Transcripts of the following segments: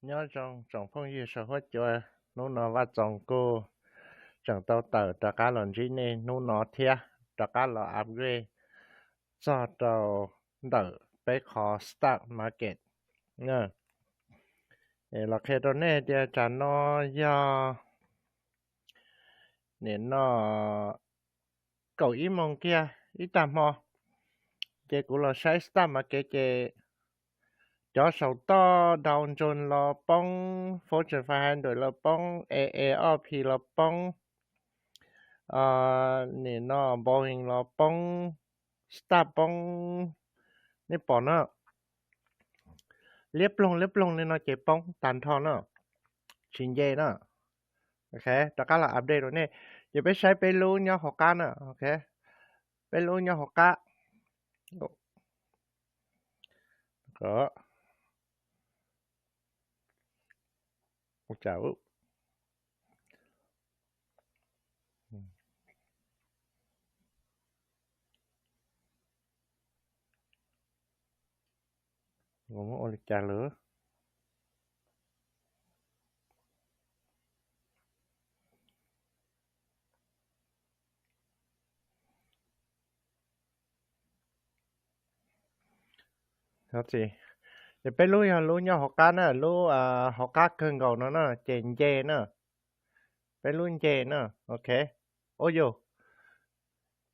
Nyob zoo tsoom phooj ywg saum huab cua, hnub no Vaj Txoos kuj tseem tau tawm rov qab los ntsib nej hnub no thiab, rov qab los upgrade txog rau ntawm peb qhov stock market. Los qhia rau nej tias tsam no yog nim no kaum ib moos kiag ib tag hmo, ces kuv los saib stock market ces cov saum toj Dow Jones los poob, Fortune five hundred los poob, A A R P los poob, nim no Boeing los poob, stock poob, nej pom na, liab ploog liab ploog li no ces poob tag nrho na, tsis nce na. Rov qab los update rau nej, ces peb saib peb lub nyob hauv qab na. Peb lub nyob hauv qab. Ua li cas lawm? Ces peb lub yog lub nyob hauv qab na, lub hauv qab kawg nkaus no na, ces nce na. Peb lub nce na, ok. Ua yus,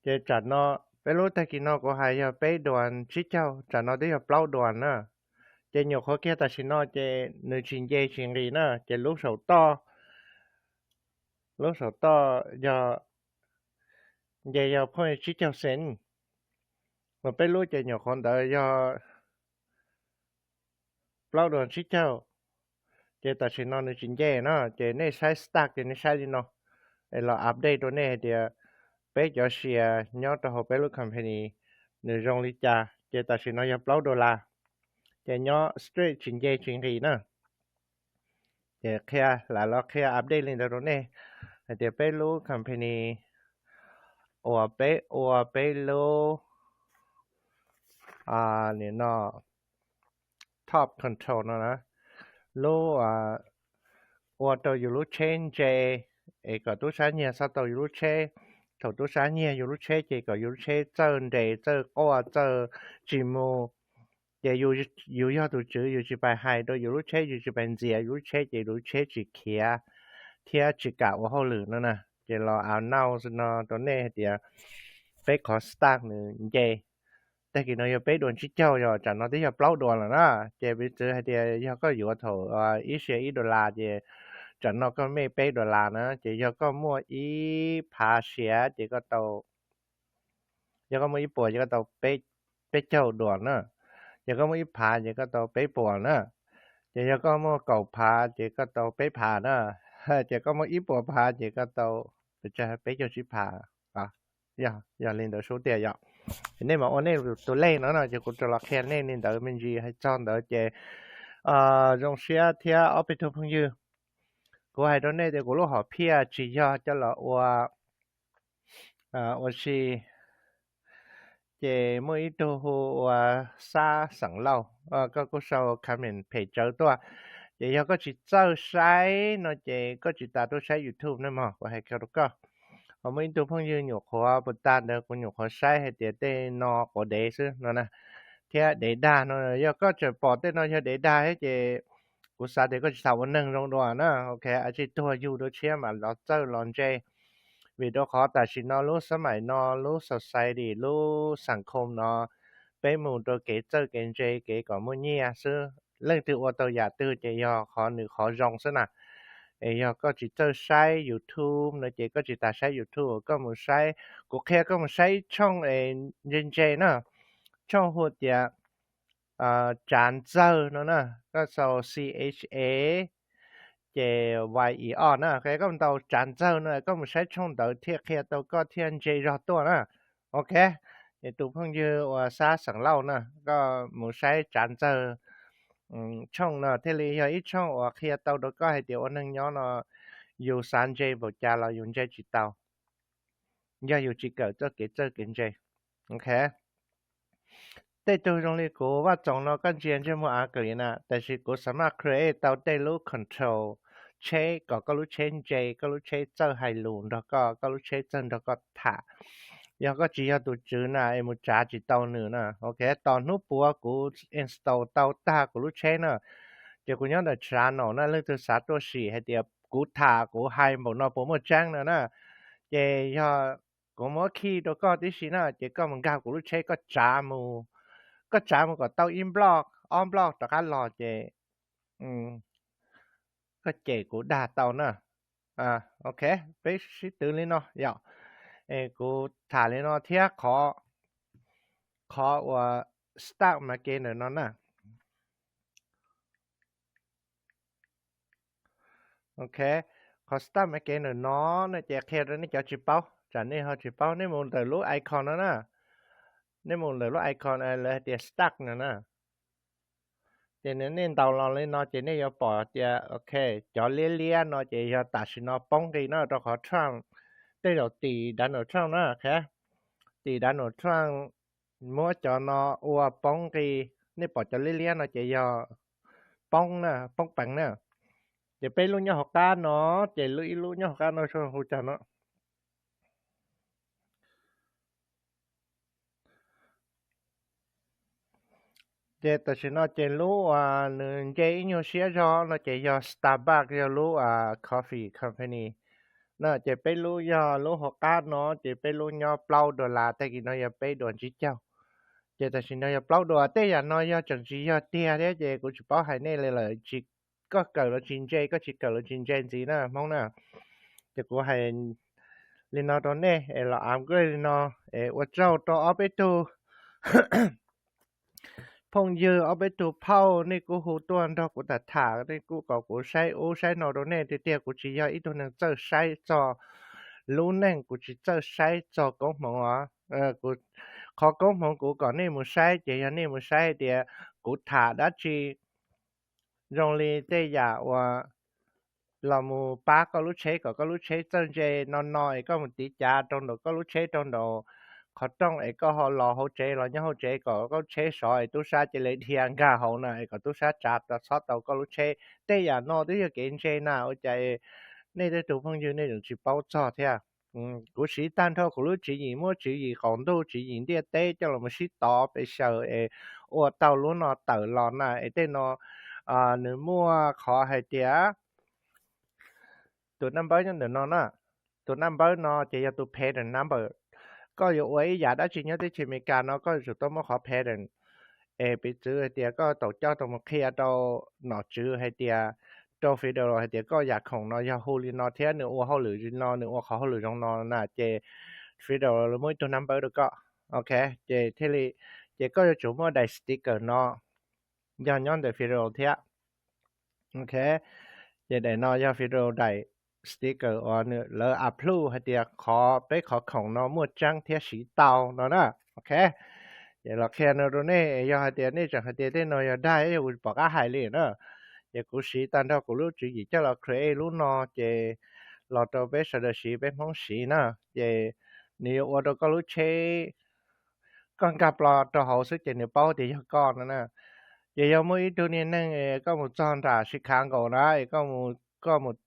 ces tsam no peb lub tag kis no kuv hais yog peb duas tsib caug, tsam no twb yog plaub duas na. Ces nyuam qhuav kiag tam sim no ces nws tsis nce tsis nqis na, ces lub saum toj, lub saum toj yog nce yog point tsib caug cent, mas peb lub ces nyuam qhuav ntawd yog plaub duas tsib caug, ces tam sim no nws tsis nce na. Ces nej saib stock ces nej saib li no, es los update rau nej hais tias peb cov shares nyob rau hauv peb lub company nws zoo li cas. Ces tam sim no yog plaub dollar, ces nyob straight tsis nce tsis nqis na. Ces qhia, lam los qhia update li ntawd rau nej hais tias peb lub company uas peb ua peb lub, nim no top control no na, lub ua rau yus lub tsheb ntse, es kom tub sab nyiag txhob tau yus lub tsheb. Thaum tub sab nyiag yus lub tsheb ces kom yus lub tsheb txawj nres, txawj quaj, txawj tsis mus. Ces yus yog tus tswv yus tsis pais hais rau yus lub tsheb, yus tsis pais ntxias yus lub tsheb ces yus lub tsheb tsis khiav thiab tsis kam ua hauj lwm no na. Ces los announce no rau nej hais tias peb qhov stock nws nce. Tag kis no yog peb duas tsib caug, yog tsam no twb yog plaub duas lawm na. Ces piv txwv hais tias yog koj yuav thaum ib share ib dollar ces tsam no koj mej peb dollar na. Ces yog koj muaj ib phav share ces koj tau, yog koj muaj ib puas ces koj tau peb caug dollar na. Yog koj muaj ib phav ces koj tau peb puas na. Ces yog koj muaj kaum phav ces koj tau peb phav na. Ces koj muaj ib puas phav ces koj tau peb caug tsib phav. Yog li ntawd sub tias yom. Ces nej mam ua nej tus lej no no ces kuv rov los qhia nej li ntawd me ntsis. Hais txog ntawd ces zoo siab thiab ob peb tug phooj ywg, kuv hais rau nej tias kuv lub hom phiaj tsis yog coj los ua, ua si. Ces muaj ib tug hu ua Xab Xeem Lauj, koj kuj sau comment phem tsawv tuaj. Ces yog koj tsis txawj saib no ces koj tsis tas tuaj saib YouTube nawb mog, kuv hais rau koj. Ho muaj ib tug phooj ywg nyuam qhuav puas tag ntawd kuv nyuam qhuav saib hais tias tej no quav dev xwb no na, thiab dev dag no. Yog koj tseem pom tej no yog dev dag thiab ces kuv xav tias koj tsis xav ua neeg zoo dua na. Ok, a tsis tuag yug dua tshiab mam los txawj los ntse. Vim rau qhov tam sim no lub xab maim no, lub society, lub xeem khoo no, peb mus rau kev txawj kev ntse, kev kom muaj nyiaj xwb. Leej twg ua tau yam twg ces yog qhov nws qhov zoo xwb na. Es yog koj tsis txawj saib YouTube no ces koj tsis tas saib YouTube, koj mus saib, kuv qhia koj mus saib ib tshooj es ntse ntse na. Tshooj hu tias Tsav Ntxawg no na, koj sau C H A ces Y E O na, koj mus ntaus Tsav Ntxawg no koj mus saib tshooj ntawd thiaj qhia tau koj thiaj ntse zog tuaj na. Ok, es tus phooj ywg uas Xab Xeem Lauj na, koj mus saib Tsav Ntxawg tshooj no thiaj li yog ib tshooj uas qhia tau rau koj hais tias ua neeg nyob no yus xav ntse npaum cas los yus ntse tsis tau, yog yus tsis kawm txoj kev txawj kev ntse. Ok, Tej tug zoo li kuv Vaj Txoos no koj ntsia ntsej muag av kawg li na, tab sis kuv xav mas create tau tej lub control tsheb kom koj lub tsheb ntse, koj lub tsheb txawj hais lus nrog koj, koj lub tsheb txawj nrog koj tham. Yog koj tsis yog tus tswv na es mus tsav tsis tau nws na. Ok, tos hnub puav kuv install tau tag kuv lub tsheb na, ces kuv nyob ntawm tsheb no na, leej twg xav tuaj sim hais tias kuv tham kuv hais npaum no puas muaj tseeb no na, ces yog kuv muab key rau koj tib si na, ces koj mus nkag kuv lub tsheb, koj tsav mus, koj tsav mus kom tau ib nploj ob nploj rov qab los ces koj cem kuv dag tau na. Ok, peb sib twv li no yom. Kuv tham li no thiab qhov, qhov uas stuck marker ntawm no na. Ok, qhov stuck marker ntawm no no ces qhia rau nej cov tsis paub, tsam nej ho tsis paub, nej mus ntawm lub icon no na, nej mus ntawm lub icon lawv hais tias stuck no na. Ces nej ntaus los li no ces nej yuav pom tias ok, cov liab liab no ces yog tam sim no poob nqi no rau qhov Trump, tej zaum tim Donald Trump na, tim Donald Trump muab cov no ua poob nqi. Nej pom cov liab liab no ces yog poob na, poob peev na. Ces peb lub nyob hauv qab no, ces lub ib lub nyob hauv qab no hu cas no. Ces tam sim no ces lub uas nws nce ib nyuag siab zog no ces yog Starbucks, yog lub coffee company na. Ces peb lub yog lub hauv qab no ces peb lub nyob plaub dollar, tag kis no yog peb dollar tsib caug. Ces tam sim no yog plaub dollar. Tej yam no yog tseem tsis yog tiag thiab ces kuv tsis paub hais nej li lawm, tsis, koj kawm los tsis ntse, koj tsis kawm los tsis ntse ntxiv na Hmoob na. Ces kuv hais li no rau nej es los upgrade li no, es ua tsaug rau ob peb tug phooj ywg, ob peb tug phauj, nej kuj hu tuaj nrog kuv tham tham, nej kuj kom kuv saib ub saib no rau nej tiag tiag. Kuv tsis yog ib tug neeg txawj saib txog lub neej, kuv tsis txawj saib txog koob hmoov os. Qhov koob hmoov kuv kom nej mus saib ces yog nej mus saib hais tias kuv tham dab tsi zoo li tej yam uas los mus pab koj lub tsheb kom koj lub tsheb txawj ntse no no es koj mus tiv cav rau nraum koj lub tsheb rau nraum qhov rooj es koj ho los hauv tsev, los nyob hauv tsev kom koj lub tsheb sov es tub sab cia li dhia nkag hauv na es kom tub sab tsav txhob tau koj lub tsheb. Tej yam no twb yog kev ntse na, ua cas nej tej tug phooj ywg nej tseem tsis paub txog thiab. Kuv siv tag nrho kuv lub tswv yim, muab tswv yim qaum ntuj tswv yim ntiaj teb coj los sib tov pes xyaw es ua tau lub no tawm los na. Es tej no nws muaj qhov hais tias tus naj npawb nyob ntawm no na, tus naj npawb no ces yog tus pattern number. Koj yuav ua ib yam dab tsi nyob teb chaws Amelikas no koj yuav tsum tau muab qhov pattern. Es piv txwv hais tias koj tau coj tau mus qhia rau nom tswv hais tias, rau federal hais tias koj yam khoom no yog hu li no thiab nws ua hauj lwm li no, nws ua qhov hauj lwm zoo no na, ces federal muab ib tug naj npawb rau koj. Ok, ces thiaj li, ces koj yuav tsum muaj daim sticker no, yog nyob ntawm federal thiab. Ok, ces daim no yog federal daim sticker uas lawv approve hais tias qhov, peb qhov khoom no muaj tseeb thiab siv tau no na. Ok, ces los qhia no rau nej, yog hais tias nej tseem hais tias tej no yog dag, yog kuv pom qab hais li na. Ces kuv siv tag nrho kuv lub tswv yim coj los create lub no, ces los rau peb sawv daws siv, peb Hmoob siv na. Ces nws yuav ua rau koj lub tsheb, koj nkag plo rau hauv xwb ces nws paub tias yog koj no na. Ces yog muaj ib tug niag neeg koj mus txog nram Chicago na, es koj mus,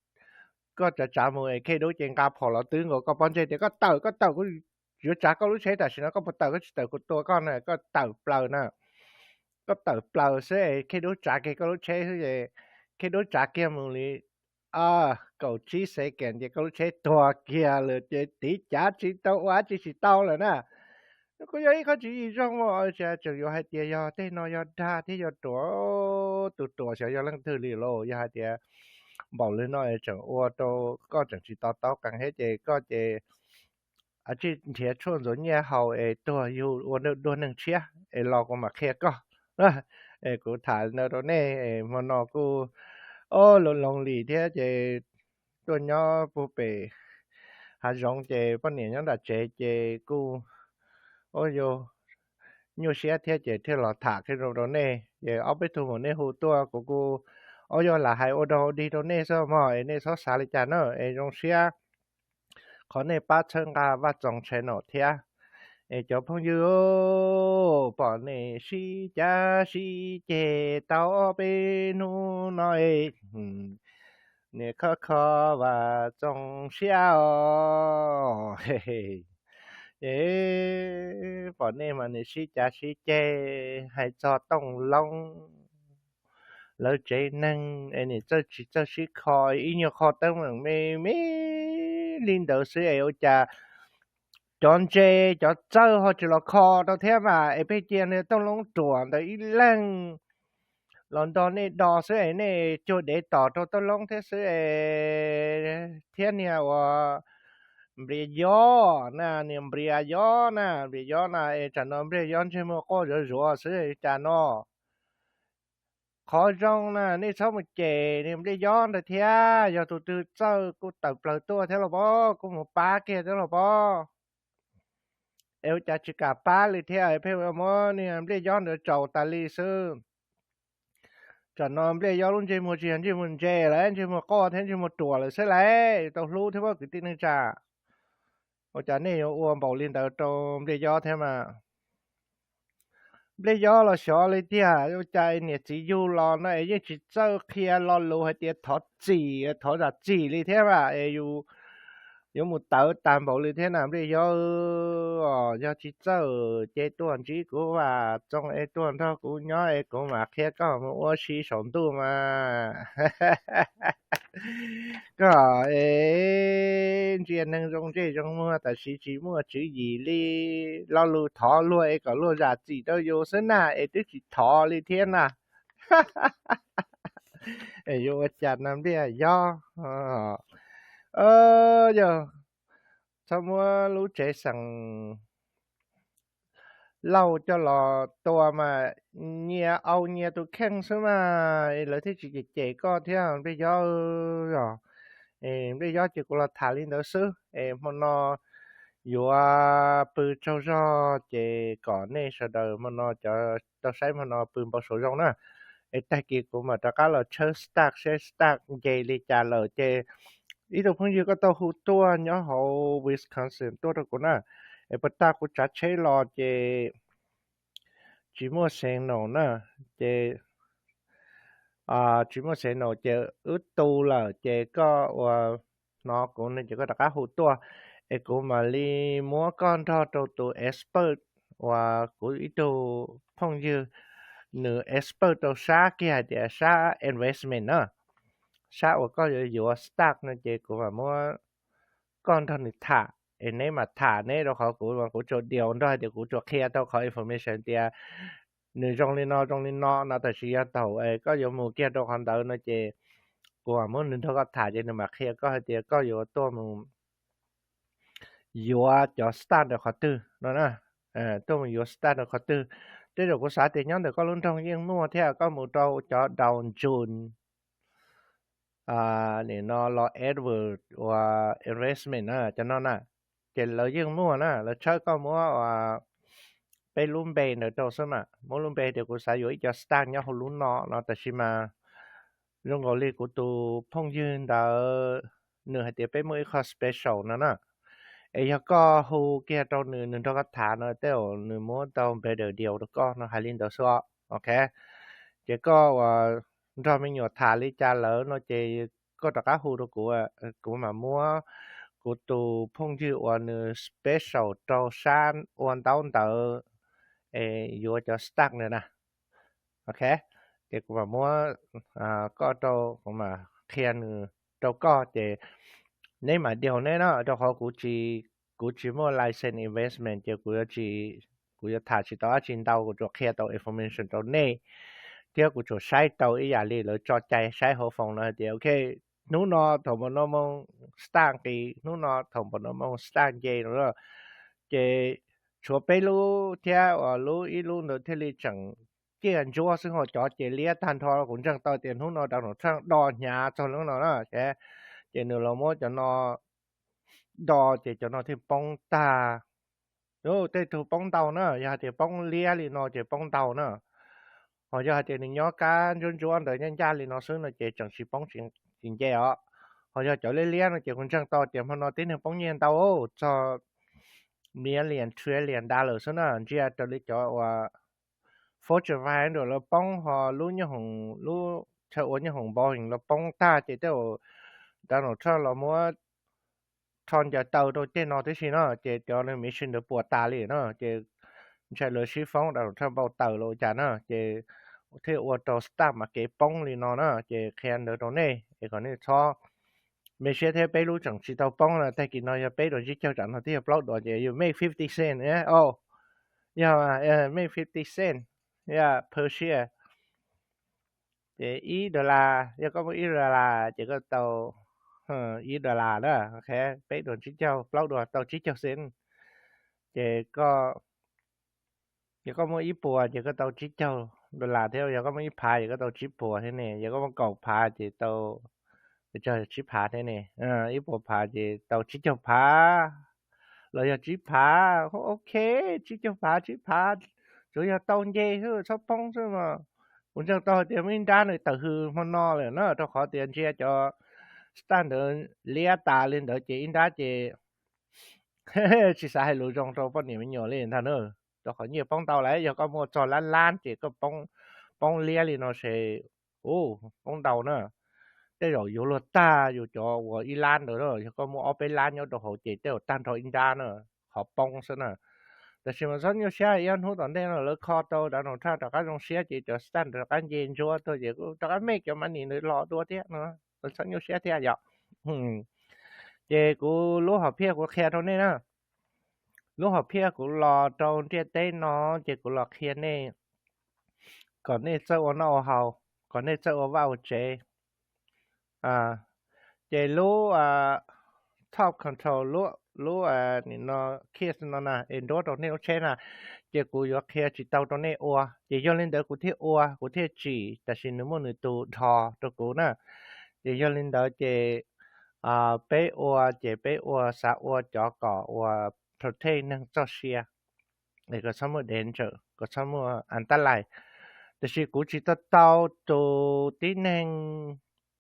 koj tsav tsav mus es Khej Dub ces nqa phom los twb nkaus koj pob ntseg tias koj tawm, koj tawm, kuv yuav tsav koj lub tsheb tam sim no, koj puas tawm, koj tsis tawm kuv tua koj na, koj tawm plaws na. Koj tawm plaws xwb es Khej Dub tsav kiag koj lub tsheb xwb es Khej Dub tsav kiag mus li kaum tsib second ces koj lub tsheb tuag kiag lawm ces tiv cav tsis tau ua dab tsi tsis tau lawm na. Kuj yog ib qhov tswv yim zoo, tseem yuav hais tias yog tej no yog dag thiab yog ruam, tus ruam xyov yog leej twg li lauj. Yog hais tias npaum li no tseem ua rau koj tseem tsis to taub qees thiab ces koj ces a tsij nrhiav tshuaj ntxuav nyiaj haus es tuag yug ua dua neeg tshiab es los kuv mam qhia koj. Es kuv tham ntawd rau nej, hmo no kuj ob loo loo li thiab ces tuaj nyob puag pem hav zoov ces poj niam nyob nram tsev ces kuj ob yug nyuaj siab thiab ces thiaj los tham qhia rau nej. Ces ob peb tug mas nej hu tuaj kuv kuj ob yug lam hais ua dog ua dig rau nej xwb mog, es nej txhob xav li cas na, es zoo siab qhov nej pab txhawb nqa Vaj Txoos channel thiab. Es cov phooj ywg, pom nej sib cav sib ceg tau peb hnub no, niam kho kho vam txoo siab os. Es pom nej mas niam sib cav sib ceg hais txog Tooj Loob lawv tsev neeg es niam txawj tsis txawj sib kho, ib nyuag qho teeb meem me me li ntawd xwb es ua cas cov ntses cov txawj ho tsis los kho rau thiab mas es pheej cia niag Tooj Loob ruam ntawd ib leeg los nrog nej do xwb es nej cuag dev tom rau Tooj Loob thiab xwb es, thiab niag uas Npliaj Yob na, niag Npliaj Yob na, Npliaj Yob na es tsam no Npliaj Yob ntsej muag quaj zuav zuav xwb cas no. Qhov zoo na nej txhob mus cem niag Npliaj Yob ntawd thiab, yog tus twg txawj kuj tawm plaws tuaj thiab los pob, kuj mus pab kiag thiab los pob. Es ua cas tsis kam pab li thiab, pheej muab niag Npliaj Yob ntawd tsaus tas li xwb. Tsam no Npliaj Yob lub ntsej muag tsis yog ntsej muag ntse lawm, ntsej muag quaj thiab ntsej muag ruam lawm xwb lauj, tau hlub thiab pob kwv tij neej tsa. Ua cas nej yuav ua npaum li ntawd rau Npliaj Yob thiab mas? Npliaj Yob los xyov li tiag, ua cas niam txiv yug los no es yeej tsis txawj qhia lo lus hais tias thov txim thov zam txim li thiab mas es yus yuav mus tawv tag npaum li thiab na Npliaj Yob. Yog tsis txawj ces tuaj ntsib kuv vam txoo es tuaj nrog kuv nyob es kuv mam qhia koj mus ua si saum ntuj mas. Koj es ntsia neeg zoo ntsej zoo muag tab sis tsis muaj tswv yim li, lo lus thov luag es kom luag zam txim rau yus xwb na es twb tsis thov li thiab na. Es yuav ua cas no Npliaj Yob? Yog txhob muab lub tsev xeem Lauj coj los tua mas nyias au nyias tus kheej xwb mas es lawv thiaj tsis cem cem koj thiab Npliaj Yob. Yog es Npliaj Yob ces kuv los tham li ntawd xwb es hmo no yuav pw tsaug zog ces kom nej sawv daws hmo no cov tau saib hmo no pw npau suav zoo na. Es tag kis kuv mam rov qab los tshawb start seb start nce li cas lawm ces ib tug phooj ywg koj tau hu tuaj nyob hauv Wisconsin tuaj rau kuv na, es puas tag kuv tsav tsheb los ces tsis muaj signal na, ces tsis muaj signal ces wb tu lawm ces koj ua hnov kuv no ces koj rov qab hu tuaj, es kuv mam li muab koj nrog rau tus expert uas kuv ib tug phooj ywg, nws expert rau sab kiag hais tias sab investment na, sab uas koj yuav yuav stock no ces kuv mam muab koj nrog nws tham es neb mam tham neb rau qhov kuv mas kuv tsuas deal nrog hais tias kuv tsuas qhia tau qhov information tias nws zoo li no zoo li no no tab sis yog thaum koj yuav mus kiag rau qhov ntawd no ces kuv mam muab nws nrog koj tham ces nws mam qhia koj hais tias koj yuav tuaj mus yuav cov stock rau qhov twg no na, tuaj mus yuav stock rau qhov twg. Tej zaum kuv xav tias nyob ntawm koj lub nroog yeej muaj thiab, koj mus rau cov Dow Jones nim no los Edward uas investment na cov no na, ces lawv yeej muaj na, lawv tshawb koj muab peb lub npe ntawd rau xwb mas, muab lub npe tias kuv xav yuav ib co stock nyob hauv lub no no tab sis mas zoo nkaus li kuv tus phooj ywg ntawd nws hais tias peb muaj ib qho special no na, es yog koj hu kiag rau nws, nws nrog koj tham no tej zaum nws muab tau better deal rau koj no, hais li ntawd xwb os. Ok, ces koj uas nrog me nyuam tham li cas lawm no ces koj rov qab hu rau kuv, kuv mam muab kuv tus phooj ywg uas nws special rau sab ua ntaub ntawv es yuav cov stock ntawd na. Ok, ces kuv mam muab koj rau, kuv mam qhia nws rau koj ces neb mam deal neb no, rau qhov kuv tsis muaj license investment ces kuv yuav tsis, kuv yuav tham tsis tau dab tsi ntau, kuv tsuas qhia tau information rau nej thiab kuv tsuas saib tau ib yam li lawv tso cai saib hauv foos no hais tias ok, hnub no thaum npaum no moo stock nqis, hnub no thaum npaum no moo stock nce no, ces tshuav peb lub thiab uas lub ib lub ntawd thiaj li tseem ciaj ntsuab xwb, ho cov ces liab tag nrho. Kuv ntseeg tau tias hnub no Donald Trump do hnyav txog lub no na, ces nws los muab cov no do ces cov no thiaj poob tag. Tej tug poob ntau na, yog hais tias poob liab li no ces poob ntau na. Ho yog hais tias nws nyob kab ntsuab ntsuab ntawd ncaj ncaj li no xwb no ces tseem tsis poob tsis nce os. Ho yog cov liab liab no ces kuv ntseeg tau tias hmo no tib neeg poob nyiaj ntau txog million trillion dollar xwb na, ntsia raws li cov uas Fortune five hundred los poob ho lub nyooj hoom, lub chaw ua nyooj hoom npau heev los poob tag ces tej zaum Donald Trump los muab rho ncaws taw rau tej no tib si no ces cov mission ntawd puas tas li na ces ntshai lawv sib foob Donald Trump npau taws los ua cas na ces thiaj ua rau stock market poob li no na ces qhia ntawd rau nej es kom nej txhob me siab thiab peb lub tseem tsis tau poob na, tag kis no yog peb dua ntsib caug tsam no twb yog plaub dua ces you make fifty cent, o, yog make fifty cent, yeah, per share. Ces ib dollar, yog koj muaj ib dollar ces koj tau ib dollar na, peb dua ntsib caug, plaub dua tau tsib caug cent. Ces koj, yog koj muaj ib puas ces koj tau tsib caug dollar thiab, yog koj muaj ib phav ces koj tau tsib puas thiab ne, yog koj muaj kaum phav ces tau tsib phav thiab ne, ib puas phav ces tau tsib caug phav los yog tsib phav, ok, tsib caug phav, tsib phav, tsuas yog tau nce xwb txhob poob xwb mas. Kuv ntseeg tau hais tias muaj ib nrab nws tawm hws hmo no lawm na, rau qhov tias ntsia cov stock ntawd liab tas li ntawd ces ib nrab ces tsis xav hais lus zoo rau poj niam me nyuam li ntag na. Rau qhov nyiaj poob ntau lawm, yog koj muaj txog lab lab ces koj poob liab li no ces, u, poob ntau na. Tej zaum yuav luag tag yus cov uas ib lab ntawd na, yog koj muaj ob peb lab nyob rau hauv ces tej zaum tag nrho ib nrab na, qhov poob xwb na. Tab sis mas txhob nyuaj siab, ib ob hnub tom ntej no lawv kho tau Donald Trump rov qab zoo siab ces cov stock rov qab nce ntsuab tuaj ces kuj rov qab make cov money ntawd los dua thiab no, txhob nyuaj siab thiab yom. Ces kuv lub hom phiaj kuv qhia rau nej na. Lub hom phiaj kuv los rau ntiaj teb no ces kuv los qhia nej kom nej txawj ua noj ua haus, kom nej txawj ua vaj ua tsev. Ces lub top control, lub, lub no, keys no na, es nruab rau nej lub tsheb na, ces kuv yuav qhia tsis tau rau nej ua, ces yog li ntawd kuv thiaj ua, kuv thiaj tsim, tab sis nws muaj nws tus dhos rau kuv na. Ces yog li ntawd ces peb ua ces peb ua, xav ua cov kom uas protect neeg txoj sia, es kom txhob muaj danger, kom txhob muaj antalais. Tab sis kuv tsis tau tau tus tib neeg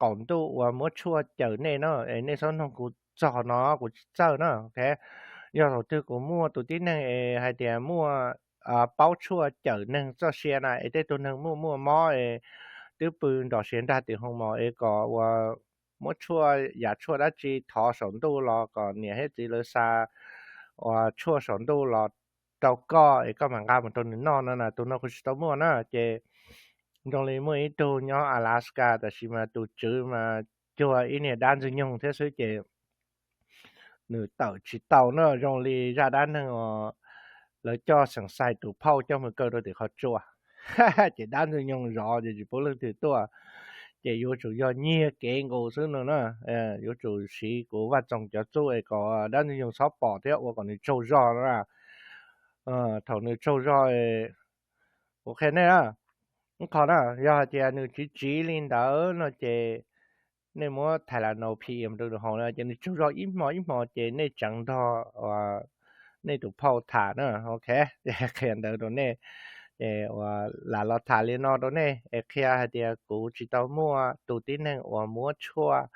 qaum ntuj uas muab tshuaj cawm nej no, es nej txhob noog kuv txog no, kuv tsis txawj na. Yog thaum twg kuv muaj tus tib neeg es hais tias muaj paub tshuaj cawm neeg txoj sia na, es tej tug neeg muaj muaj mob es twb pw nrov siav nrag tim hoo mos es kom uas muab tshuaj, yam tshuaj dab tsi thov saum ntuj los kom niam thiab txiv lawv xa uas tshuaj saum ntuj los rau koj es koj mam nqa mus rau nws noj no na, tus no kuv tsis tau muaj na. Ces zoo li muaj ib tug nyob Alaska tab sis mas tus tswv mas cuag ib niag dab ntxwg nyoog thiab xwb ces nws tawm tsis tau na, zoo li zaj dab neeg os, lawv coj xeem xais tus phauj coj mus kaw rau tim qhov tsua ces dab ntxwg nyoog zov ces tsis pub leej twg tuaj, ces yuav tsum yog nyiag kev nkaus xwb no na. Yuav tsum siv kuv Vaj Txoos cov txuj es kom dab ntxwg nyoog txhob pom thiab ua kom nws tsaug zog no na. Thaum nws tsaug zog, kuv qhia nej na, ib qho na, yog hais tias nws tsiv tsiv li ntawd no ces nej muab Tylenol P M rau nws haus na, ces nws tsaug zog ib hmo ib hmo ces nej tseev nrog nej tus phauj tham na, ok. Qhia ntawd rau nej, es ua lam los tham li no rau nej es qhia hais tias kuv tsis tau muaj tus tib neeg uas muab tshuaj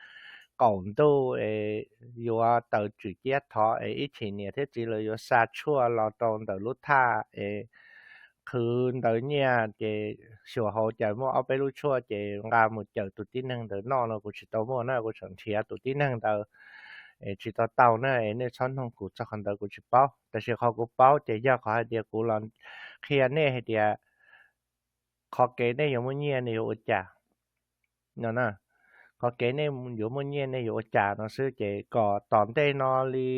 qaum ntuj es yuav taws tswm ciab thov es ib chim niam thiab txiv lawv yuav xa tshuaj los rau ntawm lub thaj es qhwv ntawd nyiaj ces xyuas hauv cas muaj ob peb lub tshuaj ces nqa mus cawm tus tib neeg ntawd noj no kuv tsis tau muaj na, kuv tseem nrhiav tus tib neeg ntawd es tsis tau tau na, es nej txhob noog kuv txog qhov ntawd kuv tsis paub. Tab sis qhov kuv paub ces yog qhov hais tias kuv los qhia nej hais tias qhov kev nej yuav muaj nyiaj nej yuav ua cas no na, qhov kev nej yuav muaj nyiaj nej yuav ua cas no xwb ces kom tom ntej no li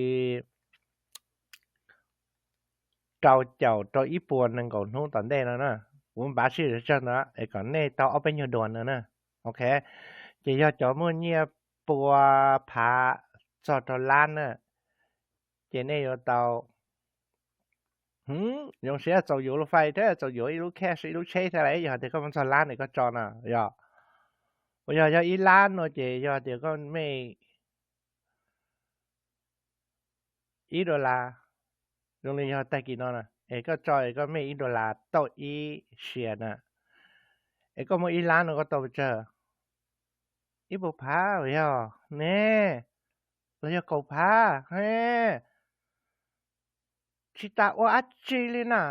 rau caum rau ib puas nees nkaum hnub tom ntej no na, kuv npav sij hawm tsawg ntawd es kom nej tau ob peb nyuag duas no na, ok. Ces yog cov muaj nyiaj pua phav txog rau lab na, ces nej yuav tau zoo siab txaus yuav lub fais thiab txaus yuav ib lub cash ib lub tsheb thiab las, yog tias koj muaj txog lab ne koj tso na, yog, uas yog yog ib lab no ces yog tias koj mej ib dollar, zoo li yog tag kis no na es koj tso es koj mej ib dollar tauj ib sia na, es koj muaj ib lab no koj tau pes tsawg? Ib puas phav los yog ne, los yog kaum phav ne? tsis tas ua dab tsi li na,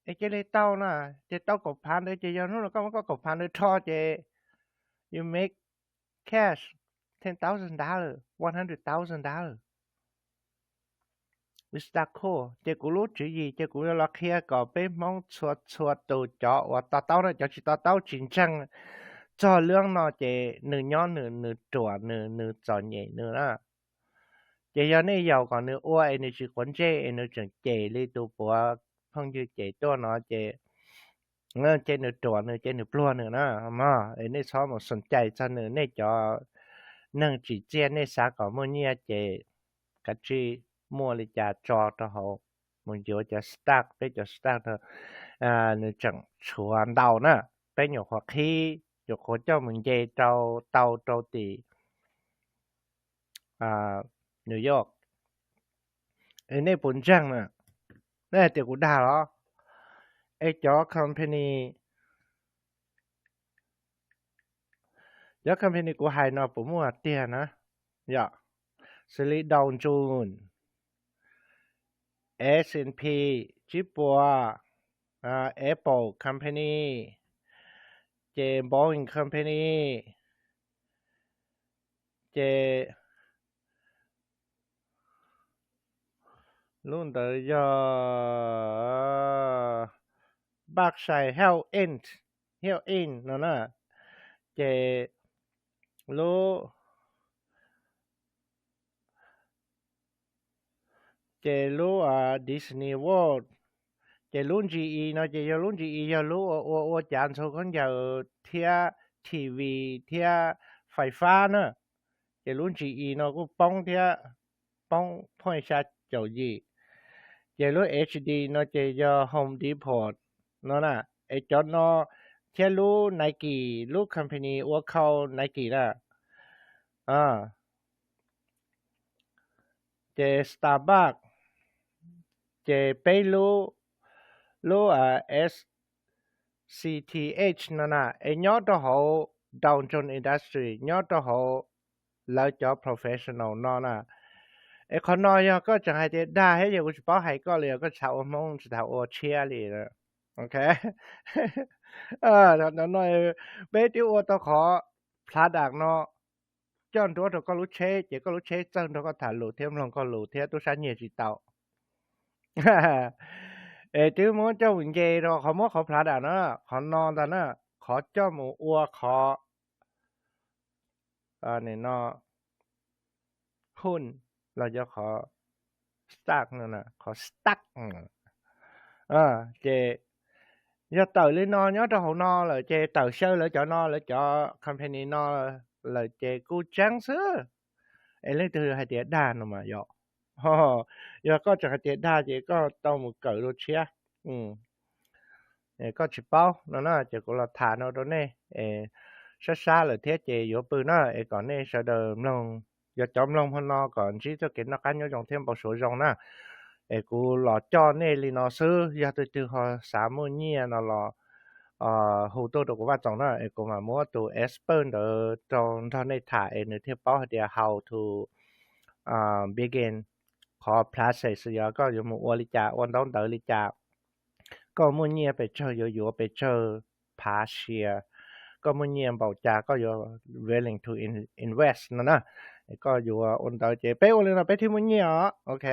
es cia li tau na, ces tau kaum phav ntawd ces yog hnub no koj muab koj kaum phav ntawd rho ces you make cash ten thousand dollar, one hundred thousand dollar. It's that cool. Ces kuv lub tswv yim ces kuv yuav los qhia kom peb Hmoob txhua txhua tus cov uas to taub na, cov tsis to taub tsis ntseeg txog lub no ces nws nyob nws, nws ruam nws, nws txom nyem nws na. Ces yog nej yaum kom nws ua es nws tsis quav ntsej es nws tseem cem li tus puav phooj ywg cem tuaj no ces ces nws ruam nws ces nws pluag nws na mog. Es nej txhob mus xoom cais txog nws, nej cov neeg tsim txiaj nej xav kom muaj nyiaj ces kav tsij muaj li cas tso rau hauv, mus yuav cov stock, peb cov stock no nws tseem tshuav ntau na, peb nyuam qhuav qhib, nyuam qhuav coj mus nce rau tau rau tim New York. Es nej puas ntseeg na? Nej hais tias kuv dag los? Es cov company, cov company kuv hais no puas muaj tiag na? Yog, xws li Dow Jones, S and P tsib puas, Apple Company, ces Boeing Company, ces lub ntawd yog Berkshire Hathaway, Hathaway no na, ces lub ces lub Disney World, ces lub GE no ces yog lub GE yog lub ua ua ua cav ntxhua khaub ncaws thiab T V thiab fais fab na. Ces lub GE no kuj poob thiab, poob phooj xya caum yim. Ces lub H D no ces yog Home Depot no na. Es cov no thiab lub Nike, lub company ua khau Nike na. Ces Starbucks, ces peb lub, lub SCTH no na, es nyob rau hauv Dow Jones Industry, nyob rau hauv lawv cov professional no na. Es qhov no yog koj tseem hais tias dag thiab ces kuv tsis paub hais koj li, koj tsis tas ua Hmoob tsis tas ua tshiab li. Ok, no peb twb ua tau qhov product no coj nruab rau koj lub tsheb, ces koj lub tsheb txawj nrog koj tham lus thiab mloog koj lus thiab tub sab nyiag tsis tau. Es twb muab coj mus nce rau qhov muab qhov product na, qhov no ntag na, qhov coj mus ua qhov no, hoon los yog qhov stock no, qhov stock. Ces yog tawm li no nyob rau hauv no lawm ces tawm xyaw lawv cov no, lawv cov company no lawm ces kuj tseeb xwb. Es leej twg hais tias dag no mas yog, yog koj tseem hais tias dag ces koj tau mus kawm dua tshiab. Koj tsis paub no na, ces kuv los tham no rau nej sab sab lawm thiab ces yuav pw na, es kom nej sawv daws mloog, yog cov mloog hmo no kom ntsib txoj kev noj qab nyob zoo thiab npau suav zoo na. Es kuv los coj nej li no xwb, yog tus twg ho xav muaj nyiaj no los hu tuaj rau kuv Vaj Txoos na, es kuv mam muab tus expert ntawd rau nrog nej tham es nws thiaj paub hais tias how to begin, qhov process yog koj yuav mus ua li cas, ua ntaub ntawv li cas, koj muaj nyiaj pes tsawg yuav yuav pes tsawg phav share, koj muaj nyiaj npaum cas koj yuav willing to invest no na. Koj yuav ua ntawd ces peb ua li no peb thiaj muaj nyiaj os. Ok,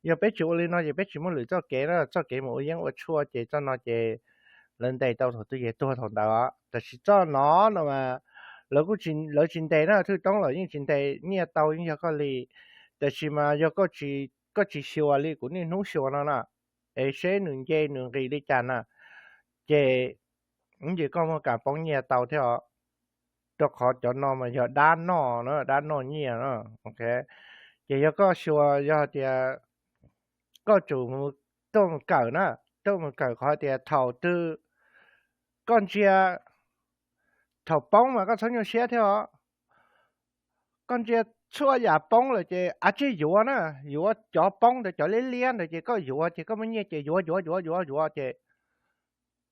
yog peb tsis ua li no ces peb tsis muaj lwm txoj kev na, txoj kev mus ua yeeb ua tshuaj ces txoj no ces lawv ntes tau thaum twg ces tuag thaum ntawd os. Tab sis txoj no no mas lawv kuj, lawv tsis ntes na, thwj toob los yeej tsis ntes, nyiaj tau yeej yog koj li. Tab sis mas yog koj tsis xyuas li kuv niaj hnub xyuas no na, es seb nws nce nws nqis li cas na, ces ces koj muaj kam poob nyiaj tau thiab os. Rau qhov cov no mas yog dab noj na, dab noj nyiaj na. Ok, ces yog koj xyuas, yog tias koj tsum tuaj mus kawm na, tuaj mus kawm qhov tias thaum twg koj ntsia, thaum poob mas koj txhob nyuaj siab thiab os. Koj ntsia txhua yam poob lawm ces a tsij yuav na, yuav cov poob ntawd, cov liab liab ntawd ces koj yuav ces koj muaj nyiaj ces yuav yuav yuav yuav yuav ces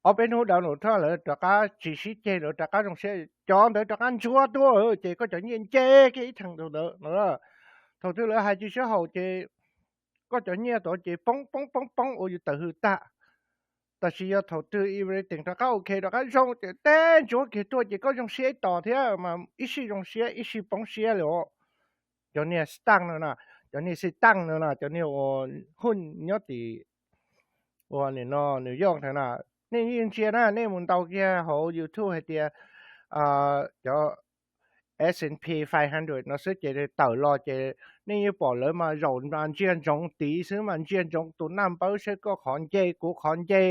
ob peb hnub dhau num thoj lawv rov qab tsis sib ceg, lawv rov qab zoo siab, cov ntawd rov qab ntsuab tuaj ces koj cov nyiaj nce kiag ib theem ntawd no. Thaum twg lawv hais tsis sib haum ces koj cov nyiaj tod ces poob poob poob poob ua yus tawm hws tag. Tab sis yog thaum twg everything rov qab ok rov qab zoo ces teb ntsuab kiag tuaj ces koj zoo siab ib tos thiab mas ib sij zoo siab ib sij poob siab li os. Cov niag staj no na, cov niag xi taj no na, cov niag ua huj nyob tim ua nim no New York ntawd na, nej yeej ntsia na, nej mus ntaus kiag hauv YouTube hais tias cov S and P five hundred no xwb ces tawm los ces nej yeej pom lawv mas zaum mas ntsia ntsoov tid xwb mas ntsia ntsoov tus naj npawb seb koj qhov nce kuv qhov nce,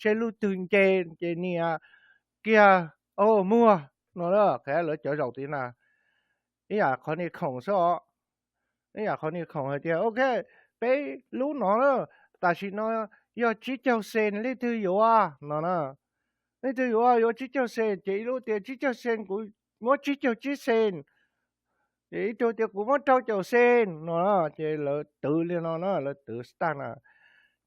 seb lub twg nce ces nias kiag, o, muag no na, qhia lawv cov zaum tid na. Ib yam qhov niag khoom xwb os. Ib yam qhov niag khoom hais tias ok, peb lub no na, tam sim no yog tsib caug cent, leej twg yuav no na. Leej twg yuav, yuav tsib caug cent ces ib lub tias tsib caug cent kuv muab tsib caug tsib cent, ces ib tug tias kuv muab rau caum cent no na, ces lawv twv li no na, lawv twv staj na.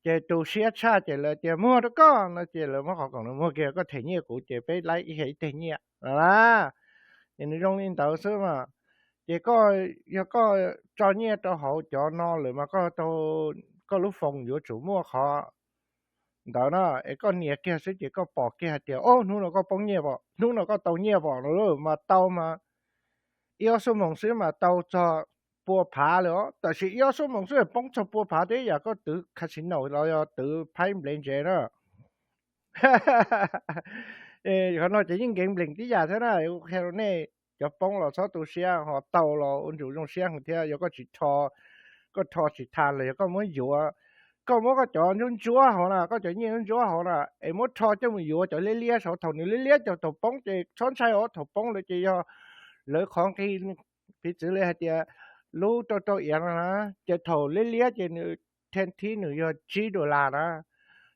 Ces tus siab tshaj ces lawv tias muag rau koj no ces lawv muab qhov khoom no muag kiag koj them nyiaj kuv ces peb laib ib yam ib teg nyiaj no na. Ces nws zoo li ntawd xwb mas. Ces koj, yog koj tso nyiaj rau hauv cov no lawm mas koj, koj lub foos yuav tsum muaj qhov ntawd na, es koj nias kiag xwb ces koj pom kiag hais tias o hnub no koj poob nyiaj pom, hnub no koj tau nyiaj pom no mas tau mas ib ob xuab moos xwb mas tau txog pua phav li os. Tab sis ib ob xuab moos xwb poob txog pua phav thiab yam koj twv casino los yog twv phaib nplev ntsev na. Qhov no ces yeej nkees nplees tib yam thiab na, kuv qhia rau nej, cov poob los txhob tu siab, ho tau los ua ntsum zoo siab heev thiab. Yog koj tsis rho, koj rho tsis tag los yog koj muab yuav, koj muab koj cov ntsuab ntsuab hauv na, koj cov nyiaj ntsuab ntsuab hauv na es muab rho coj mus yuav cov liab liab saud, thaum nws liab liab ces thaum poob ces txhob ntshai os, thaum poob lawm ces yog lawv qhov nqi, piv txwv li hais tias lub rau rau iav no na, ces thaum liab liab ces nws thib nws yog tsib dollar na,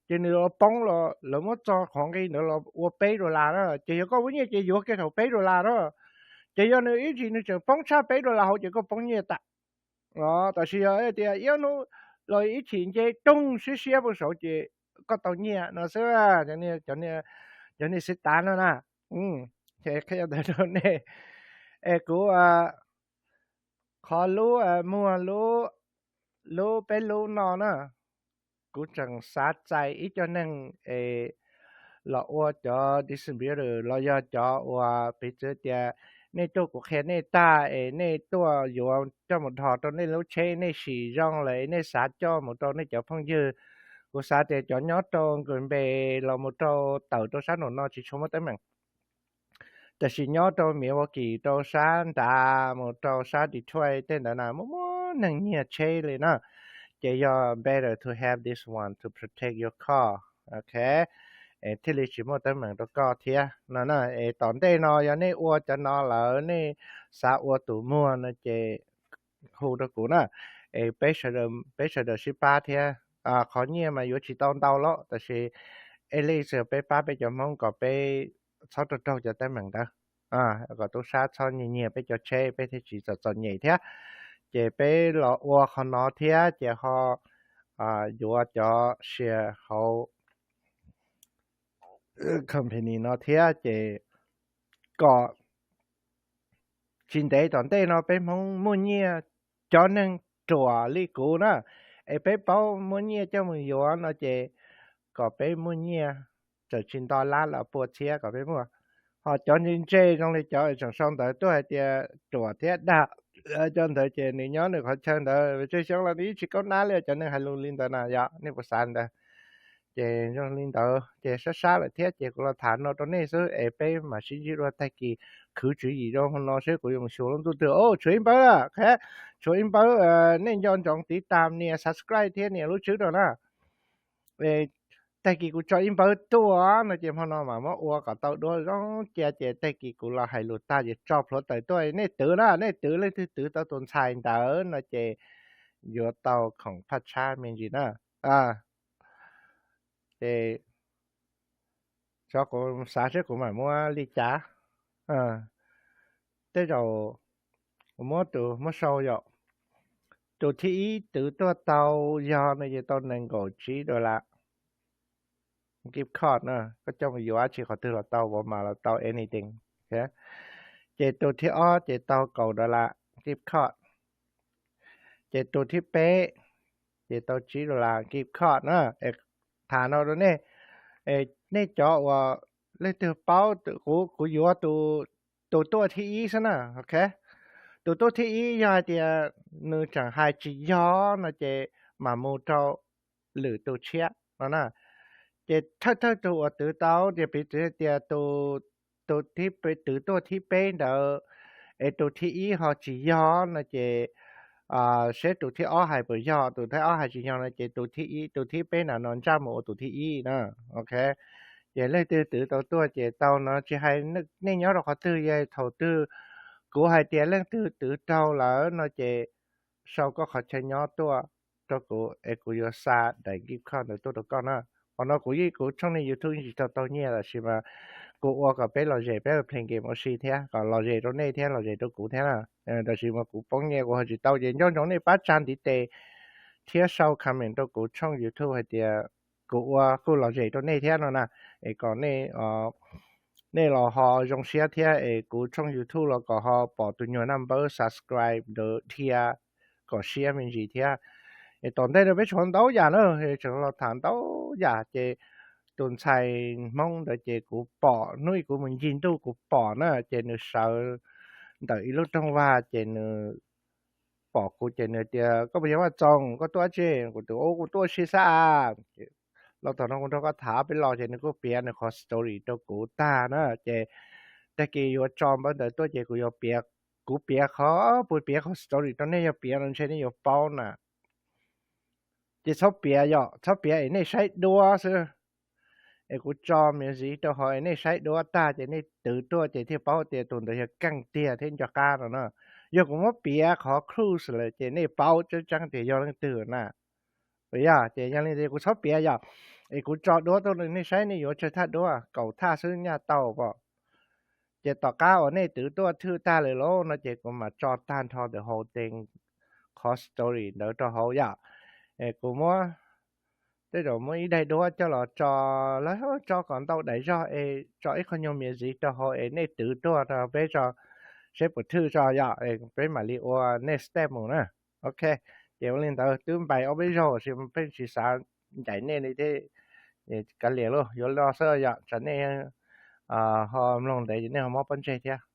ces nws poob los lawv muab txo qhov nqi ntawd los ua peb dollar na, ces yog koj muaj nyiaj ces yuav kiag thaum peb dollar na. Ces yog nws ib chim nws tseem poob tshaj peb dollar hauv ces koj poob nyiaj tas. Tab sis yog tias ib hnub los ib chim nce toog siab siab puag saud ces koj tau nyiaj no xwb. Cov niag xwb tav no na, qhia ntawd rau nej. Es kuv qhov lub muag lub, lub peb lub no na, kuv tseem xav txais ib co neeg es los ua cov distributor los yog cov uas piv txwv tias nej tuaj kuv qhia nej tag es nej tuaj yuav coj mus dhos rau nej lub tsheb, nej sim zoo lawm nej xav coj mus rau nej cov phooj ywg. Kuv xav tias cov nyob rau Green Bay los mus rau tawm rau sab nraum no tsis tshua muaj teeb meem. Tab sis nyob rau Milwaukee rau sab nrad mus rau sab Detroit tej ntawd na muaj muaj neeg nyiag tsheb li na. Ces yog better to have this one to protect your car, ok, thiaj li tsis muaj teeb meem rau koj thiab no na. Es tom ntej no yog nej ua cov no lawm nej xav ua tus muag no ces hu rau kuv na, es peb sawv daws sib pab thiab. Qhov nyiaj mas yuav tsis tau ntau lawm tab sis at least peb pab peb cov Hmoob kom peb txhob raug raug cov teeb meem ntawd, kom tub sab txhob nyiag nyiag peb cov tsheb peb thiaj tsis txom txom nyem thiab. Ces peb los ua qhov no thiab ces ho yuav cov share hauv company no thiab ces kom tsis ntev tom ntej no peb Hmoob muaj nyiaj, cov neeg ruam li kuv na, es peb paub muab nyiaj coj mus yuav no ces kom peb muaj nyiaj, txawm tsis nto lab los pua txhiab kom peb muaj. Ho cov ntse ntse zoo li cov tseem sau ntawv tuaj hais tias ruam thiab dag, cov ntawd ces nws nyob nws qhov chaw ntawd, tsawg xyoo los nws yeej tsis kaub nab li. Cov neeg hais lus li ntawd na yog nej puas xav ntawd? Ces zoo li ntawd ces sab sab lawm thiab ces kuv los tham no rau nej xwb es peb mam sib ntsib dua tag kis. Khwv tswv yim rau hmo no seb kuv yuav mus xyuas lub ntuj twg. Tshuav ib npawb, tshuav ib npawb, nej nco ntsoov tiv tam nias subscribe thiab nias lub tswb rau na. Tag kis kuv tso ib npawb tuaj no ces hmo no mam muab ua kom tau dua zoo cia ces tag kis kuv los hais lus tag ces tso plhuav taws tuaj. Nej twv na, nej twv leej twg twv tau tus ntxhais ntawd no ces yuav tau khoom phaj tshab me ntsis na. Ces tso kuv xav seb kuv mam muab li cas. Tej zaum kuv muab tus muab sau yom. Tus thib ib twv tuaj tau yog no ces tau nees nkaum tsib dollar gift card na, koj coj mus yuav dab tsi qhov twg los tau, Walmart los tau, anything. Ces tus thib ob ces tau kaum dollar gift card. Ces tus thib peb ces tau tsib dollar gift card na. Es tham no rau nej, nej cov uas leej twg paub, kuv kuv yuav tus tuaj thib ib xwb na, ok. Tus tuaj thib ib yog hais tias nws tseem hais tsis yog no ces mam mus rau lwm tus tshiab no na. Ces thawj thawj tug uas twv tau, ces piv txwv tias tus, tus thib, twv tuaj thib peb ntawd es tus thib ib ho tsis yog no ces seb tus thib ob hais puas yog, tus thib ob hais tsis yog no ces tus thib ib, tus thib peb na no ntsaj mus ua tus thib ib na, ok. Ces leej twg twv tau tuaj ces tau no, tsis hais nej nyob rau qhov twg, yog thaum twg kuv hais tias leej twg twv raug lawm no ces sau koj qhov chaw nyob tuaj rau kuv es kuv yuav xa daim gift card ntawd tuaj rau koj na. Qhov no kuv yeej, kuv tshooj nej YouTube yeej tsis tau tau nyiaj, tab sis mas kuv ua kom peb lom zem, peb play game ua si thiab kom lom zem rau nej thiab lom zem rau kuv thiab na. Tab sis mas kuv poob nyiaj kuv ho tsis tau, ces nco ntsoov nej pab tsa ntiv tes thiab sau comment rau kuv tshooj YouTube hais tias kuv ua kuj lom zem rau nej thiab no na. Es kom nej, nej los ho zoo siab thiab es kuv tshooj YouTube los kom ho pom tus nyuag naj npawb subscribe ntawd dhia kom siab me ntsis thiab. Es tom ntej no peb tshuav ntau yam na, tseem los tham ntau yam ces tus ntxhais Hmoob ntawd ces kuv pom hnub ib kuv mus ncig ntuj kuv pom na, ces nws sawv ntawm ib lub rooj vag ces nws pom kuv ces nws tias, koj puas yog Vaj Txoos, koj tuaj tsi? Kuv tias, kuv tuaj ua si xwb a. Los tom no kuv nrog koj tham peb los, ces nws kuj piav nws qhov story rau kuv tag na. Ces tag kis yuav tso npawb ntawd tuaj ces kuv yuav piav, kuv piav qhov, kuv piav qhov story rau nej, yog piav no ntshe nej yuav paub na. Ces txhob piav yom, txhob piav es nej saib duab xwb. Es kuv tso music rau hauv es nej saib duab tag ces nej twv tuaj ces thiaj paub tias tus ntawd yog keej tiag thiab nco qab no na. Yog kuv muab piav qhov clues lawm ces nej paub tseeb tseeb tias yog leej twg na. Yog ces yog li ntawd kuv txhob piav yom, es kuv tso duab tuaj nej saib, nej yuav tsawg thaj duab, kaum thaj xwb nyaj tau pom. Ces tom qab uas nej twv tuaj thwj tag lawm lauj no ces kuv mam tso tag nrho ntawm hauv tej qhov story ntawd rau hauv yom. Es kuv muab, tej zaum muab ib daim duab coj los tso, lawv tso kom ntau daim zog es tso ib qho nyuag music rau hauv es nej twv tuaj rau peb tso, seb puas thwj tso yom, peb mam li ua next step mus na. Ok, ces ua li ntawd twb npais ob peb zaug tiam sis pheej tsis xav ncaim nej li thiab. Kav liam lauj, yuav li no xwb yom, tsam nej ho mloog ntev ces nej ho mob pob ntseg thiab.